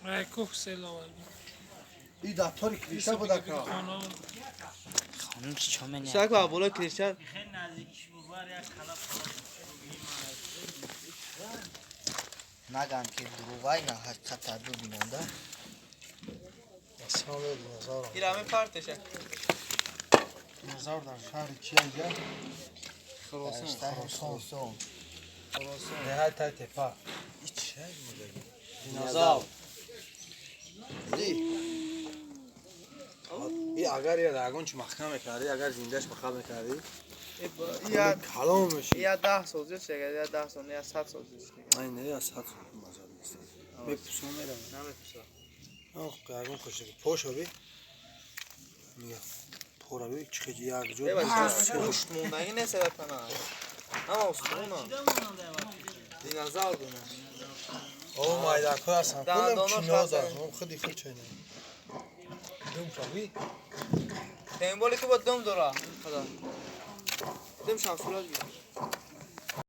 Ай кӯҳ сел овардем. И дар тори криша буда ка. Хонум чӣ мене? Шак ба болои крыша. Наган ки дурӯғай, на ҳақиқата бибинанда. Асале динозавр. Ира мепартеша. Динозавр дар шаҳри чия я? Хуросон. Хуросон. Деҳаи тай тепа. И чия мудаги? Динозавр. Ди. И агар я ягон чи маҳкам мекардӣ, агар зиндаш маҳкам мекардӣ, Я калом мешид. Я 10 сол зиёд шуда, я 10 сол, я 100 сол зиёд шуда. Ай не, я 100 сол мазад нест. Мепусам мерам. Намепуса. Ох, ягон хушки пошо би. Нига. Пора би, чи як ҷо. Э, бача, гӯшт мондагӣ нест дар тана. Ҳама устухона. Динозавр буна. О, майдако ҳастан. Кулам Дандонаш чино ҳастан. дар. Худи худ чайна. Дум шави. Темболе ки бо дум дора. Худо. Дум шам сурат гир.